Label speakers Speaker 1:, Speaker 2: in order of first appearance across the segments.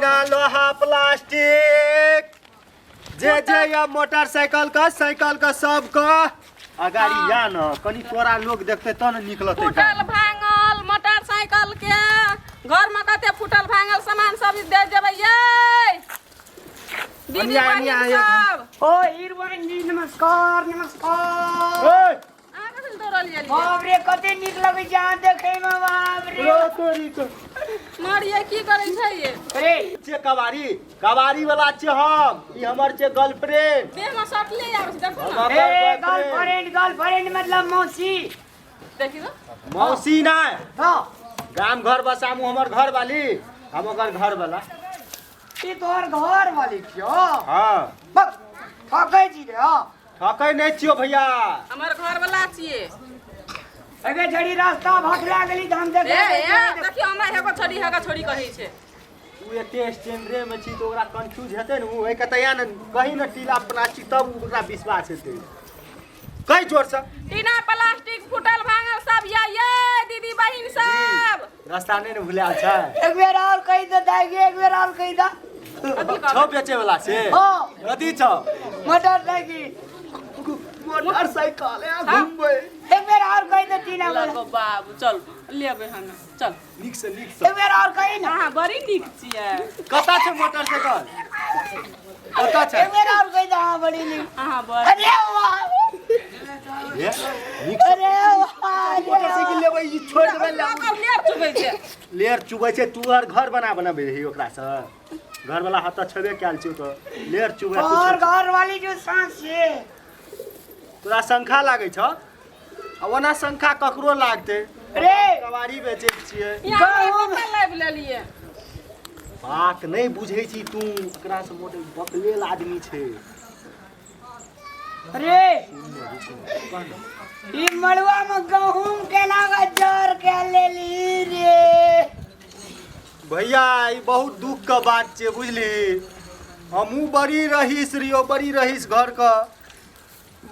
Speaker 1: टीना लोहा प्लास्टिक जे जे या मोटरसाइकिल का साइकिल का सब का अगाड़ी या न कनी तोरा लोग देखते त न निकलते
Speaker 2: फूटल भांगल मोटरसाइकिल के घर में कते फूटल भांगल सामान सब दे देबै ये दीदी
Speaker 1: अन्याय,
Speaker 2: बहिन
Speaker 1: अन्याय,
Speaker 2: सब
Speaker 3: ओ हिरवाइन जी नमस्कार नमस्कार
Speaker 1: ओए
Speaker 2: अहाँ कथी दौड़ल गेलियै
Speaker 3: बाप रे कते नीक लगै छै अहाँ देखै मे बाप रे
Speaker 1: रो तोरी के
Speaker 2: मारिये की करै छै ये
Speaker 3: अरे
Speaker 1: छे कबाड़ी कबाड़ी वाला छे हम ई हमर छे गर्लफ्रेंड
Speaker 2: देह में सटले आबै छै देखो ने
Speaker 1: हमर
Speaker 3: ए
Speaker 1: गर्लफ्रेंड
Speaker 3: गर्लफ्रेंड गर्लफ्रेंड मतलब मौसी
Speaker 2: देखी तो
Speaker 1: मौसी नै
Speaker 3: हाँ
Speaker 1: गाम घर बसामू हमर घर वाली हम ओकर घर वाला
Speaker 3: ई तोहर घर वाली छियो
Speaker 1: हाँ
Speaker 3: बक ठकै छी रे हाँ
Speaker 1: ठकै नहि छियो भैया
Speaker 2: हमर घर वाला छियै
Speaker 3: अगे झड़ी रास्ता भटला गेली तऽ हम
Speaker 2: ए
Speaker 3: देखे
Speaker 2: ए देखियौ हमरा हेको छोड़ी हेको छोड़ी कहै छै
Speaker 1: तू एते स्टैंडरे में छी तऽ ओकरा कंफ्यूज हेतै ने ओ ओहिके तऽ या ने कहीं ने टीला प्लास्टिक तब ओकरा विश्वास हेतै कही जोरसँ
Speaker 2: टीना प्लास्टिक फूटल भांगल सब या ये दीदी बहिन सब
Speaker 1: रास्ता नहि ने भुलायल छै
Speaker 3: एक बेर और कहि दे दाई एक बेर और कहि दे
Speaker 2: कथी
Speaker 1: छौ
Speaker 2: कहबै
Speaker 1: बेचे वाला से
Speaker 3: हाँ
Speaker 1: कथी छौ
Speaker 3: मोटरसाइकिल
Speaker 1: मोटरसाइकिल ए घुमबै
Speaker 3: एक बेर और कहि दे टीना वाला
Speaker 2: लगो बाबू चल लेबै हम चल
Speaker 1: नीक से नीक से
Speaker 3: एक बेर और कहि ना
Speaker 2: अहाँ बड़ी नीक छियै
Speaker 1: कतऽ छै मोटरसाइकिल कतऽ छै
Speaker 3: एक बेर और कहि दे हाँ बड़ी नीक
Speaker 2: अहाँ बड़
Speaker 3: अरे वाह
Speaker 1: ए, नीक से
Speaker 3: अरे वाह
Speaker 1: मोटरसाइकिल लेबै ई छोड़ि देबै ले
Speaker 2: ओकर लेर चुबै छै
Speaker 1: लेयर चुबै छै तू आर घर बना बनाबै रही ओकरा से घर वाला हाथ छेबे कयल छै तऽ लेयर चुबै
Speaker 3: और घर वाली जो सांस छै
Speaker 1: तोरा शंखा लागै छ आ ओना शंखा ककरो लागतै
Speaker 3: रे
Speaker 1: कबाड़ी बेचै छियै
Speaker 2: यहाँ हमरा कतऽ लाबि लेलियै
Speaker 1: बात नहि बुझै छी तू एकरा से मोटे बकलेल आदमी छै
Speaker 3: रे ई मड़ुआ में गहूम केना के जर के लेली रे
Speaker 1: भैया ई बहुत दुख के बात छै बुझली हमहूँ बड़ी रहीस रहियो बड़ी रहीस घर के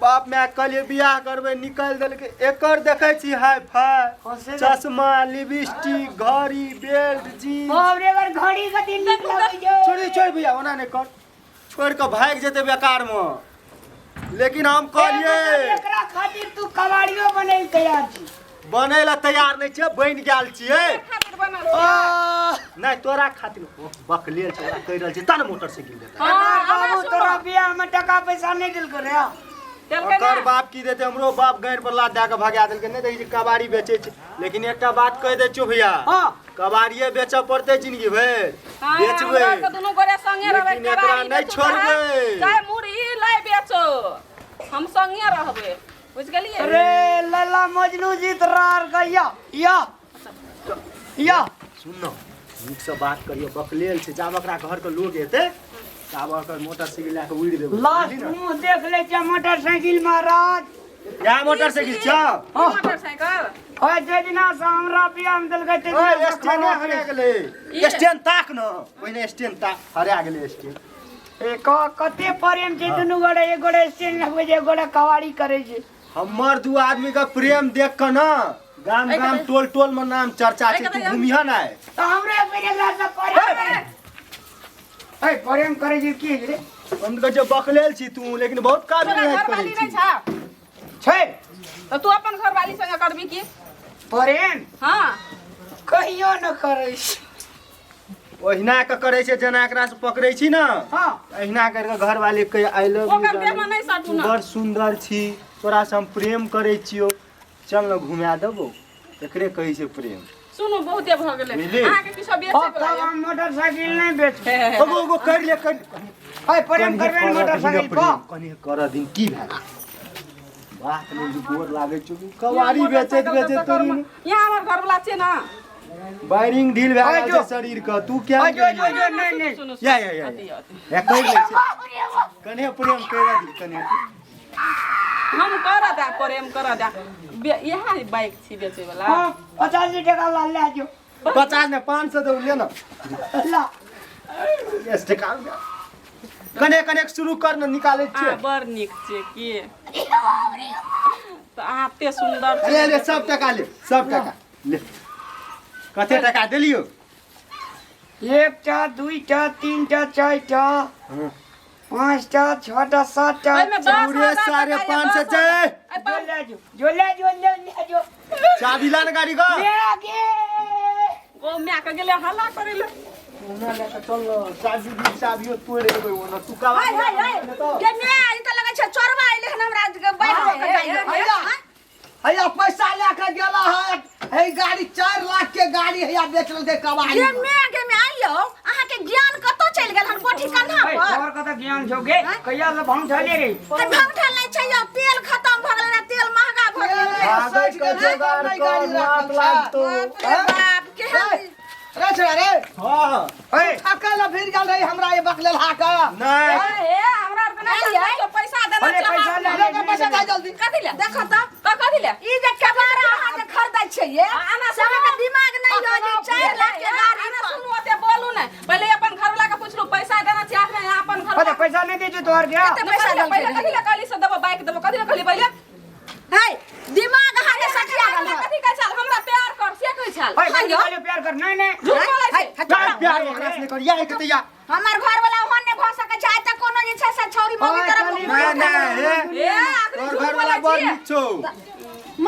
Speaker 1: बाप माय कहलियै बियाह करबै निकालि देलकै एकर देखै छी हाई फाई
Speaker 3: हँसे दे।
Speaker 1: चश्मा लिपस्टिक घड़ी बेल्ट जीन्स
Speaker 3: बाप रे एकर घड़ी कते नीक लगै छै
Speaker 1: छोड़ी छोड़ भैया ओना नहि कर छोड़ि कऽ भागि जेतै बेकारमे लेकिन हम कहलियै
Speaker 3: एकरा खातिर तू कबाड़ियो बनै लए तैयार छी
Speaker 1: बनै लए तैयार नहि छियै बनि गेल छियै
Speaker 2: खातिर बनल छियै।
Speaker 1: नहि तोरा खातिर ओ, बकलेल छै ओकरा कहि रहल छै तब ने मोटरसाइकिल देतै
Speaker 2: हाँ,
Speaker 3: एकर
Speaker 2: हमरा
Speaker 3: बाबू
Speaker 2: सुनो।
Speaker 3: तोरा बियाह में टका पैसा नहीं देलको रे
Speaker 2: देलकै
Speaker 1: ओकर
Speaker 2: ने?
Speaker 1: बाप की देतै हमरो बाप गाड़ि पर लात दए कऽ भगा देलकै नहि देखै छी कबाड़ी बेचै छै लेकिन एकटा बात कहि दै छियौ भैया
Speaker 3: हाँ
Speaker 1: कबाड़िए बेचऽ पड़तै जिंदगी भरि
Speaker 2: हाँ,
Speaker 1: बेचबै
Speaker 2: हमरा आरके दुनू गोरे संगे रहबै
Speaker 1: लेकिन एकरा
Speaker 2: कबाड़ी
Speaker 1: नहि
Speaker 2: बेचू चाहे-
Speaker 1: छोड़बै।
Speaker 2: चाहे मुरही लाइ बेचो हम संगे रहबै बुझि गेलियै
Speaker 3: अरे लैला मजनू जी तोरा के या या या
Speaker 1: सुन न नीकसँ बात करियौ बकलेल छै जाब ओकरा घरके लोग एतै ताब ओकर मोटरसाइकिल लए कऽ उड़ि देबै
Speaker 3: लास्ट
Speaker 1: बुझली ने?
Speaker 3: मुंह देख ले छै मोटरसाइकिल महाराज
Speaker 1: इएह मोटरसाइकिल छौ
Speaker 2: ई मोटरसाइकिल
Speaker 3: ओए जे दिना से हमरा बियाह में देलकै ते
Speaker 1: ओए
Speaker 3: दिना से
Speaker 1: स्टैंड
Speaker 3: खराब
Speaker 1: हरा
Speaker 3: छै।
Speaker 1: गेलै स्टैंड ताक न पहिने स्टैंड ताक हरा गेलै स्टैंड
Speaker 3: ए कते प्रेम छै दुनू गोड़े एक गोड़े स्टैंड लगबै छै एक गोड़े कवाड़ी करै छै
Speaker 1: हमर दू आदमी के प्रेम देख के न गाम गाम टोल टोल में नाम चर्चा छै तू घुमिह ना
Speaker 3: तऽ हमरे पहिने एकरा से प्रेम करे ए प्रेम करै छै की रे
Speaker 1: हम कहै छियै बकलेल छी तू लेकिन बहुत काबिल
Speaker 2: तोरा
Speaker 1: मेहनत
Speaker 2: घरवाली
Speaker 1: करै
Speaker 2: नहि
Speaker 1: छी
Speaker 2: छौ
Speaker 3: छै
Speaker 2: तऽ तू अपन घरवाली संगे करबी की
Speaker 3: प्रेम
Speaker 2: हाँ
Speaker 3: कहियो न करै छै
Speaker 1: ओहिना के करै छै जेना एकरा से पकड़ै छी न
Speaker 3: हाँ
Speaker 1: अहिना कर के घर वाले के I love you
Speaker 2: ओकर देह में नहि सटू
Speaker 1: तू
Speaker 2: ना
Speaker 1: बड़ सुंदर छी तोरा से हम प्रेम करै छियौ चल न घुमा देबौ एकरे कहै छै प्रेम
Speaker 2: सुनू बहुते भऽ गेलै
Speaker 1: बुझली?
Speaker 2: अहाँके किछो बेचै
Speaker 3: अब
Speaker 2: वला
Speaker 3: तब हम मोटरसाइकिल नहीं बेचबै
Speaker 1: एगो एगो कर ले कर
Speaker 3: ए प्रेम करबै ने मोटरसाइकिल पर
Speaker 1: कनि कर दिन की भए गेल? बात नहि जे गोर लागै छौ कबाड़ी बेचैत बेचैत तोरी
Speaker 2: यहाँ हमर घरवला छै ना
Speaker 1: वायरिंग ढील भए
Speaker 3: ओए
Speaker 1: गेल
Speaker 3: जो।
Speaker 1: छै शरीर के तू क्या
Speaker 3: ओए जो जो जो नहीं नहीं
Speaker 2: सुनू
Speaker 1: या या या
Speaker 2: अति अति
Speaker 1: या कर लै छै कने प्रेम कर दी कने
Speaker 2: हम कर दे प्रेम कर दे इएह बाइक छी बेचै वला
Speaker 3: हाँ 50 टका ला ले जो
Speaker 1: 50 ने 500 दे ले ना
Speaker 3: ला
Speaker 1: यस टका कने कने शुरू कर न निकालै
Speaker 2: अहाँ
Speaker 1: छियै
Speaker 2: बड़ नीक छियै की तऽ अहाँ एते सुन्दर
Speaker 1: ले
Speaker 2: छियै
Speaker 1: ले सब टका ले सब टका ले कते टका देलियो
Speaker 3: एकटा दुईटा तीनटा चारिटा पाँचटा छटा सातटा
Speaker 2: ओहिमे दस
Speaker 1: पूरे
Speaker 2: हजार
Speaker 1: साढ़े
Speaker 2: टका ये,
Speaker 1: पाँच सौ
Speaker 2: दस हजार।
Speaker 1: छै।
Speaker 2: अइ
Speaker 3: जो
Speaker 2: पाँच-
Speaker 3: ले जो जो ले जो ले ले जो
Speaker 1: चाबी ला ने गाड़ी का
Speaker 3: ले आगे
Speaker 2: ओ माय के गेलै हल्ला करै लए।
Speaker 1: ओना लए कऽ चल न, चाबी दी चाबियो तोड़ि देबै ओना तू कबाड़ी
Speaker 4: हाय हाय हाय गे my, ई तऽ लगै छै चोरबा अइलै हन हमरा बैठ
Speaker 2: हाँ,
Speaker 4: कऽ जाइए।
Speaker 2: हे, हे,
Speaker 4: आँय?
Speaker 5: हैया पैसा लए के गेला है है गाड़ी 4 लाख के गाड़ी हैया बेच लेलकै कबाड़ी
Speaker 4: गे my, गे my, आइयौ अहाँके ज्ञान कतऽ चलि गेल हन कोठी कन्हा
Speaker 3: ए,
Speaker 4: पर
Speaker 3: तोहर कतऽ ज्ञान छौ गे कहिया से भांग ठले रे
Speaker 4: तऽ भंगठल नहि छै यौ तेल खतम भऽ गेलै ने तेल महगा भऽ गेलै
Speaker 1: भागै के जोगाड़ कर नाक लागतो
Speaker 4: बाप रे बाप केहन
Speaker 5: रे छोड़ा रे
Speaker 1: हाँ
Speaker 3: ए
Speaker 5: ठकै ला फिर गेल रही हमरा ये बकलेल हा के
Speaker 1: नहीं
Speaker 2: ए, हमरा आर के नहि
Speaker 4: आइयै।
Speaker 2: छै, पैसा देना
Speaker 3: अरे
Speaker 2: छै
Speaker 3: पैसा
Speaker 2: हाथमे।
Speaker 3: ले
Speaker 5: ले के पैसा दे जल्दी
Speaker 2: कथी ले
Speaker 4: देखो तऽ
Speaker 2: तऽ कथी ले
Speaker 4: ई जे केबाड़ा अहाँ जे खरीदै छियै
Speaker 2: आना
Speaker 4: से अहाँके दिमाग नहि यऽ जे 4 लाख के गाड़ी
Speaker 2: आना
Speaker 4: पर
Speaker 2: सुनू ओते बोलू नहि पहिले अपन घरवाला के पुछलू पैसा देना छै हाथमे या अपन
Speaker 3: अरे
Speaker 2: घरवाला
Speaker 3: पैसा नहीं दे जो तोहर गया
Speaker 4: कते पैसा
Speaker 2: पहिले
Speaker 4: देलकै
Speaker 2: पहिले कथी ले कहली से देबो बाइक देबो कथी ले कहली पहिले
Speaker 4: है दिमाग अहाँके सठिया गेल हन।
Speaker 2: कथी कहै छल हमरा प्यार कर से कहै छल
Speaker 3: ए,
Speaker 4: हाँ, यौ।
Speaker 3: कहलियो प्यार कर नहीं नहीं
Speaker 2: झूठ बोलै छै
Speaker 4: है, है, चुप रह।
Speaker 1: प्यार ओकरा से कर या के तैया
Speaker 4: हमर घर वाला ओहन नहि भऽ सकै छै आइ तक कोनो जे छै से छौरी मम्मी
Speaker 3: ओए,
Speaker 4: तरफ
Speaker 3: चली,
Speaker 1: नहीं नहीं हे
Speaker 2: ए अखनी
Speaker 1: तोर
Speaker 2: झूठ
Speaker 1: घर वाला
Speaker 2: बोलै
Speaker 1: बड़
Speaker 2: छियै
Speaker 1: नीक छौ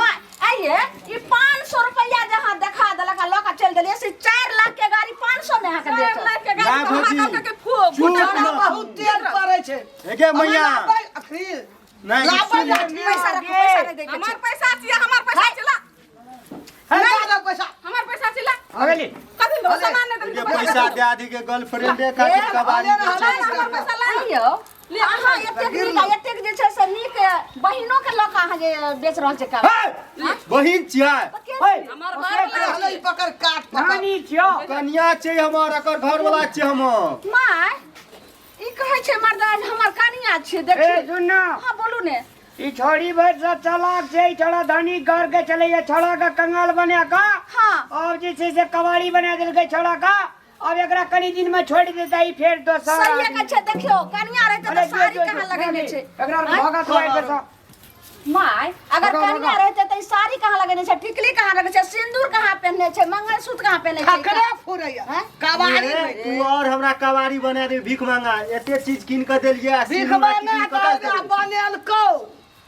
Speaker 4: माँ आइये ई 500 रुपया जे अहाँ देखा देलक आ लऽ कऽ चलि देलियै से 4 लाख के गाड़ी 500 मे अहाँके
Speaker 2: चारि
Speaker 4: बेचत
Speaker 2: लाख के गाड़ी
Speaker 1: ना
Speaker 2: तऽ हमरा
Speaker 1: भौजी,
Speaker 2: कहलकै कि फू-
Speaker 1: चुप
Speaker 2: फूटल
Speaker 1: ना।
Speaker 5: बहुत तेल पड़ै छै
Speaker 1: हे गे मैया
Speaker 5: अखनी
Speaker 1: नहीं
Speaker 5: लाबै
Speaker 1: सुन
Speaker 5: लाठी।
Speaker 4: पैसा रखू पैसा नहि दैके
Speaker 2: हमर
Speaker 4: छै
Speaker 2: पैसा छियै हमर पैसा छिला
Speaker 5: हे दादा पैसा
Speaker 2: हमर पैसा छिला
Speaker 3: अगली
Speaker 2: कथी देबो सामान नहि
Speaker 1: ये
Speaker 2: देलकै पैसा
Speaker 1: पैसा दे आदि के गर्लफ्रेंडे खातिर कबाड़ी
Speaker 5: अरे,
Speaker 1: बेचै
Speaker 5: अरे,
Speaker 1: छै।
Speaker 2: हमर पैसा ला
Speaker 4: आइयौ अहाँ एतेक नीक आ एतेक जे छै से नीक बहिनो के लऽ कऽ अहाँ जे बेच रहल छै काम
Speaker 1: हे, बहिन छियै
Speaker 3: ओए
Speaker 2: हमर घर वाला
Speaker 5: हले पकड़ काट पकड़
Speaker 3: नानी छियो
Speaker 1: कनिया छै हमर एकर घर वाला छै हमर
Speaker 4: माय ई कहै छै मर्दा जे हमर कनिया छियै
Speaker 3: ए
Speaker 4: देखियौ
Speaker 3: सुन ना
Speaker 4: हाँ बोलू ने
Speaker 3: ई छोड़ी भर से चालाक छै ई छोड़ा धनी घर के चलैया छोड़ा का कंगाल बना का
Speaker 4: हाँ
Speaker 3: अब जे छै से कबाड़ी बना देलकै छोड़ा का अब एकरा कनी दिन में छोड़ देता ई फेर दोसर
Speaker 4: सहिए कहै छै देखियौ कनिया रहतै
Speaker 3: अरे
Speaker 4: तऽ
Speaker 3: जो
Speaker 4: साड़ी
Speaker 3: जो
Speaker 4: कहाँ लगेने छै
Speaker 3: एकरा भगत हुआ पैसा
Speaker 4: माय अगर
Speaker 3: भगा,
Speaker 4: कनिया
Speaker 3: भगा।
Speaker 4: रहतै तऽ ई साड़ी कहाँ लगेने छै टिकली कहाँ लगेने छै सिंदूर कहाँ पहिनने छै मंगलसूत्र कहाँ पहिनने छै
Speaker 5: खकरे फुरैया
Speaker 4: हैं?
Speaker 5: कबाड़ी
Speaker 1: ए, तू और हमरा कबाड़ी बना दे भीख मांगा एते चीज कीन के देलियै आ
Speaker 5: भीख
Speaker 1: सिंदूर आ
Speaker 5: मांगा
Speaker 1: टिकली कतऽ से देबै?
Speaker 5: बनेलकौ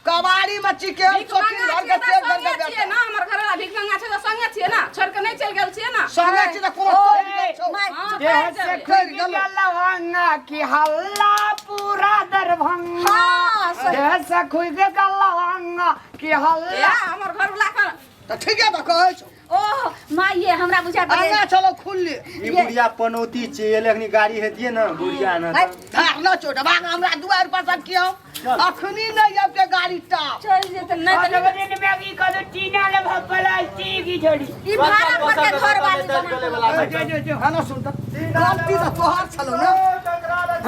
Speaker 5: कबाड़ी में चिकेन
Speaker 2: भीख
Speaker 5: चोखी
Speaker 2: मांगा
Speaker 5: घर के
Speaker 2: छियै
Speaker 5: तेल
Speaker 2: तऽ
Speaker 5: घर के
Speaker 2: संगे छियै ना हमर घर वाला भीख मांगा छै तऽ संगे छियै ना छोड़ के नहि चलि गेल छियै ना
Speaker 5: संगे छी तऽ कोनो तोड़ि गेल छौ
Speaker 4: माय
Speaker 2: हाँ,
Speaker 3: देह
Speaker 2: चलि
Speaker 3: से
Speaker 2: जेबै।
Speaker 3: खुल लवंगा की हल्ला पूरा दरभंगा
Speaker 4: हाँ, सही।
Speaker 3: देह से खुल लवंगा की
Speaker 2: ए,
Speaker 3: हल्ला
Speaker 2: हमर घर वाला के
Speaker 5: तऽ ठीके तऽ कहै छौ
Speaker 4: ओह माय ये हमरा बुझाय पड़े
Speaker 5: आगाँ चलो खुलली
Speaker 1: ई बुढ़िया पनौती छै एले अखनी गाड़ी हेतियै ने बुढ़िया ने
Speaker 4: है,
Speaker 5: धार न छोड़ भाग हमरा दुआरि पर सब कियो अखनी नहीं आबते गाड़ी टाप
Speaker 4: चलि जेतै
Speaker 2: नहि तऽ
Speaker 3: और दिन में की कहू टीना ले प्लास्टिक की छोड़ी
Speaker 4: ई भाड़ा पर के घर वाली बना
Speaker 3: जो जो जो
Speaker 5: हाँ ना सुन तऽ गलती तऽ तोहर छलो ना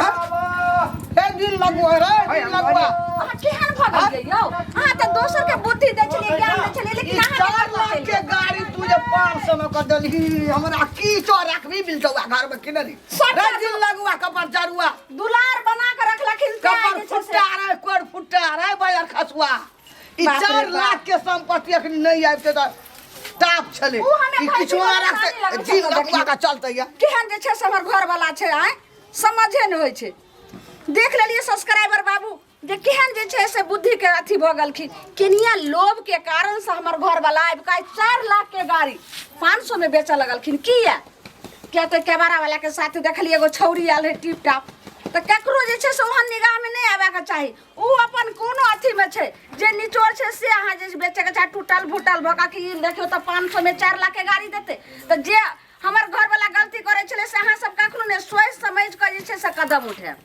Speaker 5: हाँ? एक दिन लगुआ रे दिन लगुआ
Speaker 4: अहाँ केहन भऽ गेलियै यौ अहाँ तऽ दोसर के बुद्धि दै छलियै ज्ञान दै छलियै
Speaker 5: ई
Speaker 4: लेकिन अहाँ
Speaker 5: 4 लाख के गाड़ी तू जे 500 में कर देलही हमरा की चो रखबी बिलटौआ घर में किनली
Speaker 4: सबटा
Speaker 5: रे दिन लगुआ कपर जरुआ
Speaker 4: दुलार बना के रखलखिन तें
Speaker 5: कपर
Speaker 4: जे छै से
Speaker 5: फुट्टा रे कोर फुट्टा रे बयर खसुआ ई
Speaker 4: बाप रे
Speaker 5: चार
Speaker 4: बाप।
Speaker 5: लाख के संपत्ति अखनी नहीं आबते तऽ टाप छले
Speaker 4: उ हमे
Speaker 5: ई
Speaker 4: भाई
Speaker 5: किछु
Speaker 4: जी
Speaker 5: ना
Speaker 4: वाला
Speaker 5: रखते
Speaker 4: साड़ी लगै
Speaker 5: जी
Speaker 4: छै,
Speaker 5: लगुआ का चलते या
Speaker 4: केहन जे छै से हमर घरवाला छै आँय समझे नहि होइ छै देख लेलियै सब्सक्राइबर बाबू जे केहन जे छै से बुद्धि के अथी भऽ गेलखिन केनिया लोभ के कारण से हमर घरवाला आबि कऽ आइ 4 लाख के गाड़ी 500 में बेचऽ लगलखिन किया किया तऽ केबाड़ा वाला के साथ देखलियै एगो छौरी आयल रहै टिप टाप तऽ ककरो जे छै से ओहन निगाहमे नहि आबयके चाही ओ अपन कोनो अथीमे छै जे निचोड़ छै से अहाँ जे बेचैके चाही टूटल फूटल भऽ कऽ कि ई देखियौ तऽ 500 मे 4 लाख के गाड़ी देतै तऽ जे हमर घरवाला गलती करै छलै से अहाँ सब कखनो नहि सोचि समझि कऽ जे छै से कदम उठायब।